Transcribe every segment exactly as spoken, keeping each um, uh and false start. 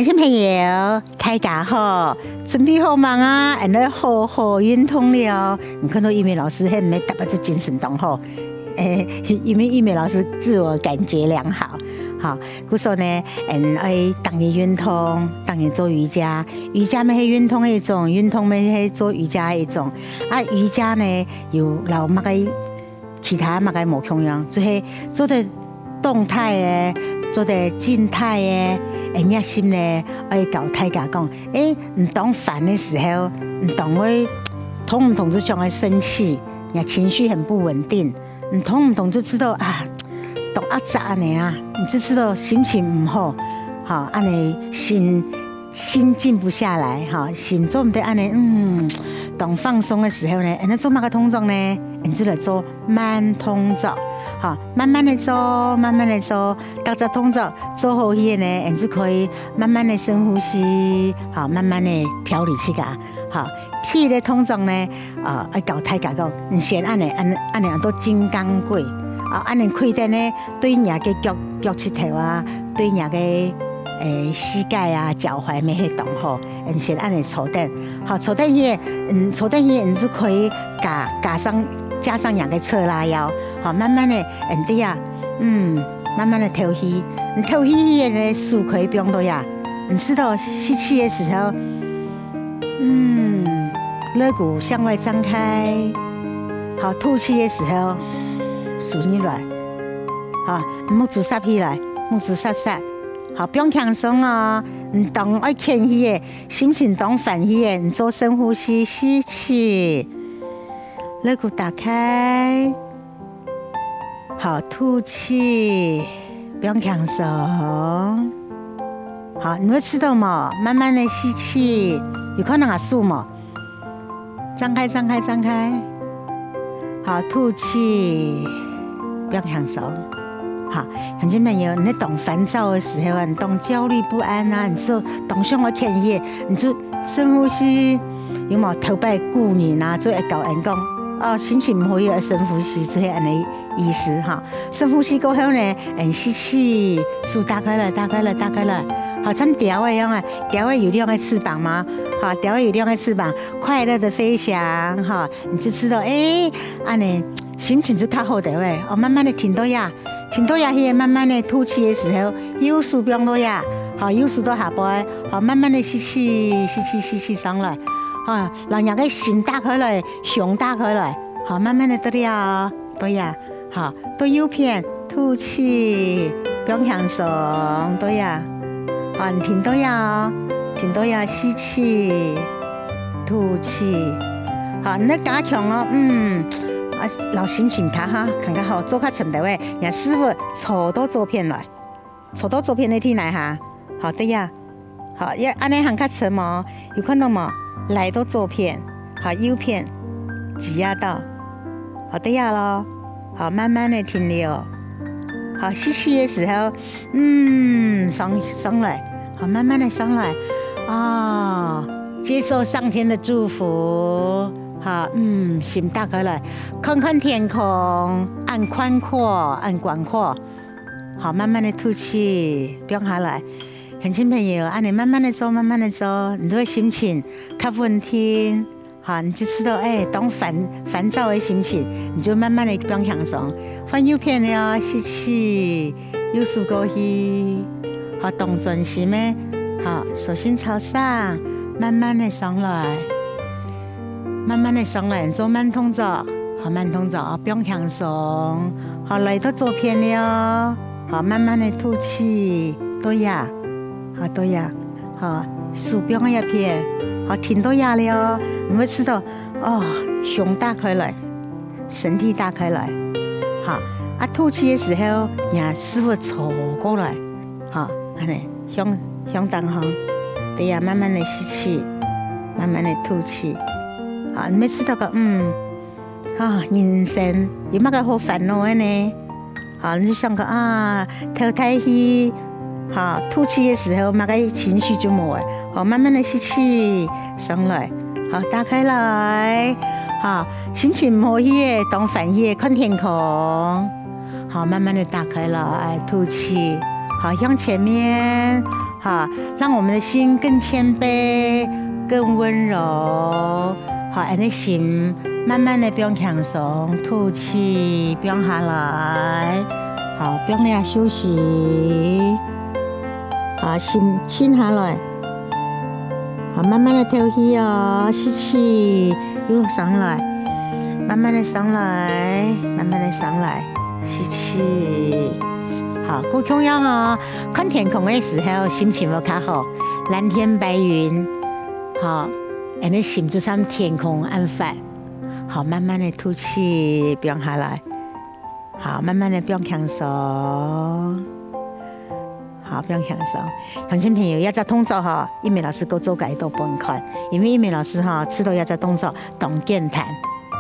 小朋友，大家好，準備好吂啊？恁樣好好運動了。你看到玉美老師，係毋係特別就精神當好？誒，因為玉美老師自我感覺良好。好，故所呢，嗯，愛逐日運動，逐日做瑜伽。瑜伽乜係運動个一種，運動乜係做瑜伽个一種。啊，瑜伽呢，有摎麼个 其他麼个無共樣，就係做得動態个，做得靜態个，誒，熱心呢，愛教大家講，誒，你當煩个時候，你當會動毋動就想愛生氣，你情緒很不穩定，你動毋動就知道啊，當齷齪恁樣啊，你就知道心情毋好，哈，恁樣心 心靜不下來，哈，心做毋得恁樣，嗯，當放鬆个時候呢，恁樣做麼个動作呢？恁樣就來做慢動作，哈，慢慢个做，慢慢个做，逐隻動作做好去呢，恁樣就可以慢慢个深呼吸，哈，慢慢个調理自家，哈。第一个動作呢，呃，愛教大家講，你先恁樣，恁樣，恁樣安到金剛跪，啊，恁樣跪等呢， 對若个腳，腳膝頭啊，對若个，誒，膝蓋啊、腳踝乜係當好，恁樣先恁樣坐等。好，坐等去，嗯，坐等去，你就可以加，加上，加上若个側拉腰，好，慢慢个，嗯，對啊，嗯，慢慢个敨氣，你敨氣个呢，手可以放到呀，你知道吸氣个時候，嗯，肋骨向外張開，好，吐氣个時候，收入來。 好，目珠霎起來，目珠霎霎。好，放輕鬆哦。你當愛譴氣个，心情當煩氣个，你做深呼吸，吸氣，肋骨打開。好，吐氣，放輕鬆。好，你有試著無？慢慢个吸氣，有看著𠊎手無？ 張開，張開，張開。好，吐氣，放輕鬆。好，鄉親朋友，你當煩躁个時候啊，你當焦慮不安啊，你就當想愛譴氣，你就深呼吸，有無？頭擺古人啊，就會教人講，哦，心情毋好，愛深呼吸，就係恁樣意思哈。 深呼吸過後呢，嗯，吸氣，手打開來，打開來，打開來。好，像鳥仔樣啊，鳥仔有兩个翅膀嗎？好，鳥仔有兩个翅膀，快樂的飛翔，哈，你就知道，誒，恁樣心情就較好个喂。哦，慢慢个停到呀，停到呀，去，慢慢个吐氣个時候，右手放到呀，好，右手到下背，好，慢慢个吸氣，吸氣，吸氣上來，好，讓若个心打開來，胸打開來，好，慢慢个到了，到呀。 好，到右片，吐氣，放輕鬆，到呀。好，你停到呀哦，停到呀，吸氣，吐氣。好，你愛加強哦，嗯，啊，摎心情較好，感覺好，做較深个喂，若屎朏坐到左片來。 坐到左片个地泥下，好，對呀。好，愛恁樣行較深哦，有看著無？來到左片，好，右片，擠壓到，好，對呀咯。好，慢慢个停留。好，吸氣个時候，嗯，上，上來，好，慢慢个上來。哦，接受上天的祝福，好，嗯，心打開來，看看天空，恁寬闊，恁廣闊。 好，慢慢个吐氣，放下來。鄉親朋友，恁樣慢慢个做，慢慢个做，你个心情較穩定，好，你就知道，誒，當煩，煩躁个心情，你就慢慢个放輕鬆。換右片了，吸氣，右手過去，好，當專心个，好，手心朝上，慢慢个上來。 慢慢个上來，做慢動作，好，慢動作哦，放輕鬆。好，來到左片了，好，慢慢个吐氣，到呀，好，到呀，好，手放在這片，好，停到這了哦，你會知道，哦，胸打開來，身體打開來，好，啊，吐氣个時候，若屎朏坐過來，好，恁樣，向，向頂項，對呀，慢慢个吸氣，慢慢个吐氣。 啊，你會知道講，嗯，啊，人生有麼个好煩惱个呢？啊，你就想講，啊，敨大氣，哈，吐氣个時候，麼个情緒就無了。好，慢慢个吸氣，上來，好，打開來，哈，心情毋好去个，當煩去个，看天空，好，慢慢个打開來，吐氣，好，向前面，哈，讓我們的心更謙卑、更溫柔。好，恁樣心慢慢的放輕鬆，吐氣，放下來。好，放下休息。好，心靜下來。好，慢慢的敨氣哦，吸氣，又上來，慢慢的上來，慢慢的上來，吸氣。好，過共樣哦，看天空的時候心情會較好，藍天白雲，好，恁樣心就像天空恁闊。好，慢慢的吐氣，放下來。好，慢慢的放輕鬆。 好，放輕鬆。鄉親朋友，這隻動作吼，一鳴老師過做个都分看，因為一鳴老師吼，試著這隻動作當簡單，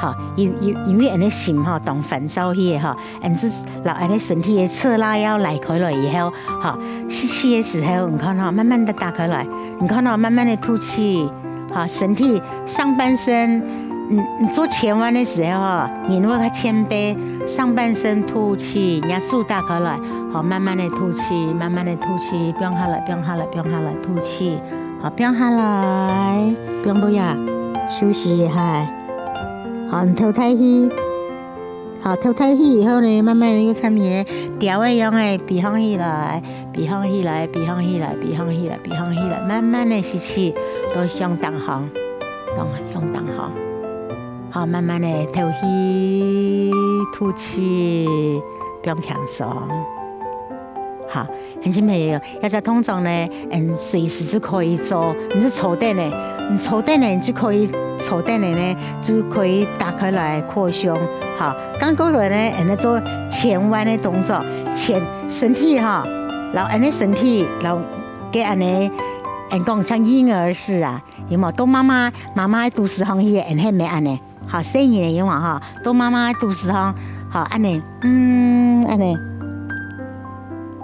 吼，因因因為恁樣心吼當煩躁去个吼，恁就摎恁樣身體个側拉要拉開來以後，吼，吸氣个時候，你看吼，慢慢的打開來，你看吼，慢慢的吐氣， 好，身體上半身，嗯，你做前彎个時候吼，人會較謙卑，上半身吐氣，若手打開來，好，慢慢的吐氣，慢慢的吐氣，放下來，放下來，放下來，吐氣，好，放下來，放到這，休息一下，好，你敨大氣。 好，敨大氣以後呢，慢慢又像你个鳥仔樣仔，飛放起來，飛放起來，飛放起來，飛放起來，飛放起來，慢慢的吸氣，到向頂方，到向頂方。好，慢慢的敨氣，吐氣，放輕鬆。好， 鄉親朋友，這隻動作呢，嗯，隨時就可以做。你就坐等呢，你坐等呢，你就可以坐等呢，就可以打開來擴胸。好，剛過來呢，恁樣做前彎个動作，前，身體吼，摎恁樣身體，摎个恁樣，嗯，講像嬰兒式啊，有無？到媽媽，媽媽个肚屎項去，恁樣乜恁樣。 好，細人仔有無吼？到媽媽个肚屎項，好，恁樣，嗯，恁樣，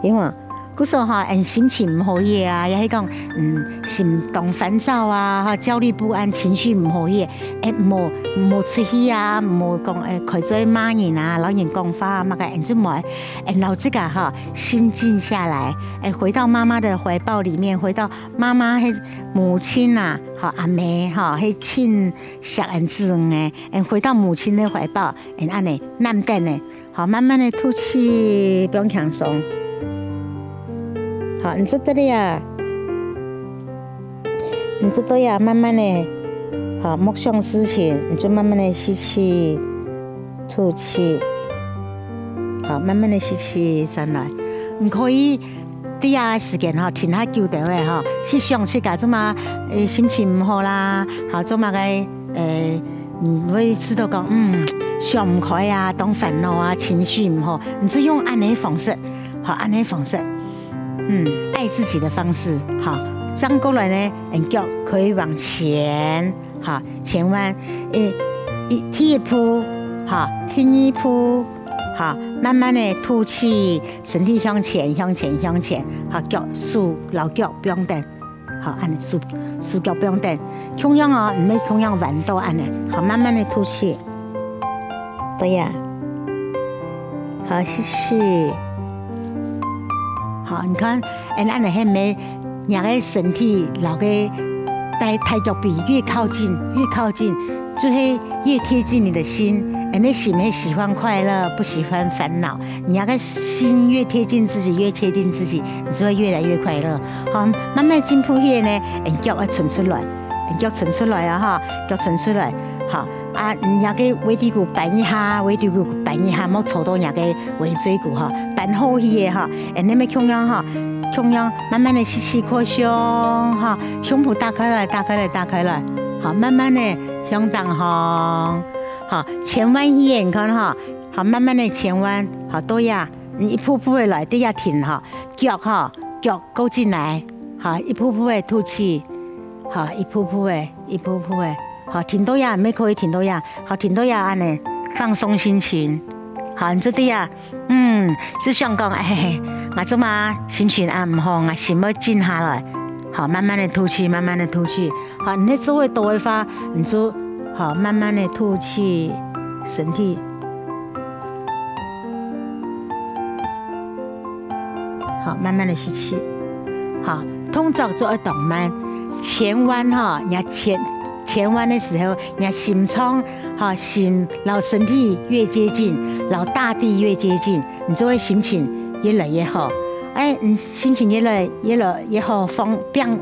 有無？故所吼，嗯，心情毋好个啊，也係講，嗯，心當煩躁啊，吼，焦慮不安，情緒毋好个，欸，莫，莫出去啊，莫講，欸，開嘴罵人啊，摎人講話啊，麼个，嗯，就莫，嗯，摎自家吼，心靜下來，欸，回到媽媽的懷抱裡面，回到媽媽，嘿，母親啊，吼，阿姆，吼，嘿，親 惜恩子女个，恩回到母親个懷抱，恩恁呢，攬等呢，好，慢慢的吐氣，放輕鬆。好，你做得了啊，你做得了啊，慢慢的，好，莫想事情，你就慢慢的吸氣，吐氣，好，慢慢的吸氣，轉來，你可以 在這个時間吼，停較久兜仔吼，去想自家做麼个，欸，心情毋好啦，吼，做麼个，欸，嗯，會試著講，嗯，想毋開啊，當煩惱啊，情緒毋好，你就用恁呢方式，吼，恁呢方式，嗯，愛自己的方式，吼，正過來呢，恩腳可以往前，吼，前彎，欸，一，第一步，吼，第二步，吼，慢慢的吐氣， 身體向前，向前，向前，好，腳，手，摎腳放等，好，恁呢，手，手腳放等，共樣哦，毋係共樣彎倒恁呢，好，慢慢的吐氣，對呀，好，吸氣，好，你看，哎，恁呢係毋係 若个身體摎个大，大腳髀越靠近，越靠近，就係越貼近你的心。恩呢心係喜歡快樂，不喜歡煩惱。你若个心越貼近自己，越貼近自己，你就會越來越快樂。好，慢慢進步去呢，恩腳愛伸出來，恩腳伸出來啊，哈，腳伸出來，好。 啊，若个尾骶骨扳一下，尾骶骨扳一下，莫坐到若个尾椎骨吼，扳好去个吼，恁呢乜共樣吼，共樣慢慢的吸氣擴胸吼，胸脯打開來，打開來，打開來，好，慢慢的向頂方，好，前彎去个，你看吼，好，慢慢的前彎，好，到這，你一步步的來，到這停吼，腳吼，腳勾進來，好，一步步的吐氣，好，一步步的，一步步的。 好，停到這，乜可以停到這。好，停到這恁呢，放鬆心情。好，你做得呀，嗯，就想講，哎，𠊎做麼心情恁毋好，𠊎心愛靜下來。好，慢慢的吐氣，慢慢的吐氣。好，你做得到个話，你就好慢慢的吐氣，身體。好，慢慢的吸氣。動作做得當慢，千萬吼，若千千萬个時候，若心臟吼，心摎身體越接近，摎大地越接近，你就會心情越來越好。哎，你心情越來越來越好，放，放，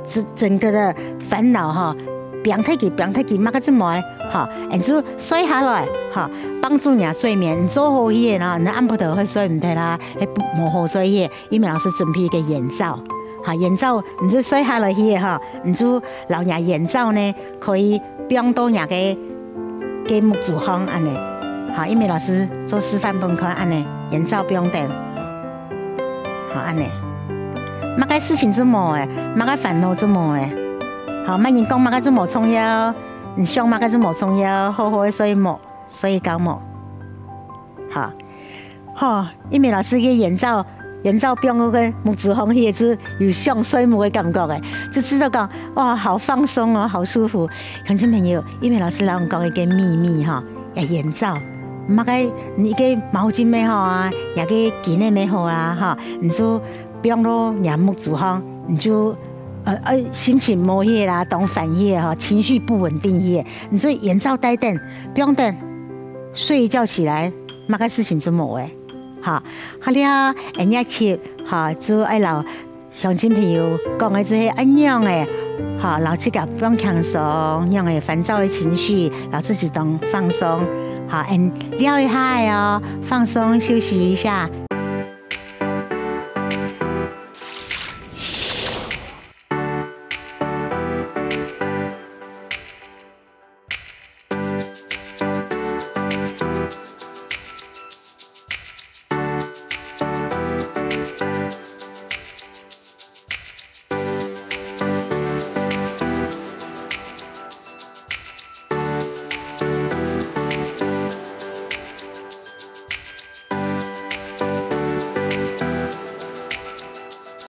整，整個的煩惱吼，放忒去，放忒去，麼个就無个吼，你就睡下來吼，幫助若睡眠，你做好去个吼，你暗晡頭會睡毋得啦，會無好睡去。玉美老師準備一個眼罩，吼，眼罩你就睡下來去个吼，你就摎若眼罩呢，可以放到若个个目珠項恁呢。好，玉美老師做示範分你看，恁呢，眼罩放等。好，恁呢，麼个事情就無个，麼个煩惱就無个。好，麼人講麼个就無重要，你想麼个就無重要，好好个睡目，睡覺目。好，吼，玉美老師个眼罩，眼罩放到个目珠項去，就有想睡目个感覺个，就知道講，哇，好放鬆哦，好舒服。鄉親朋友，玉美老師摎你講一個祕密吼， 哎，眼罩，麼个，你个毛巾也好啊，若个巾仔也好啊，吼，你就放到若目珠項，你就，呃，呃，心情無去啦，當煩去个吼，情緒不穩定去个，你就眼罩戴等，放等，睡一覺起來，麼个事情就無个，吼。好了，哎，這集，吼，就愛摎 鄉親朋友講个就係恁樣个，吼，摎自家放輕鬆，讓个煩躁个情緒，摎自己當放鬆，好，恁尞一下个哦，放鬆休息一下，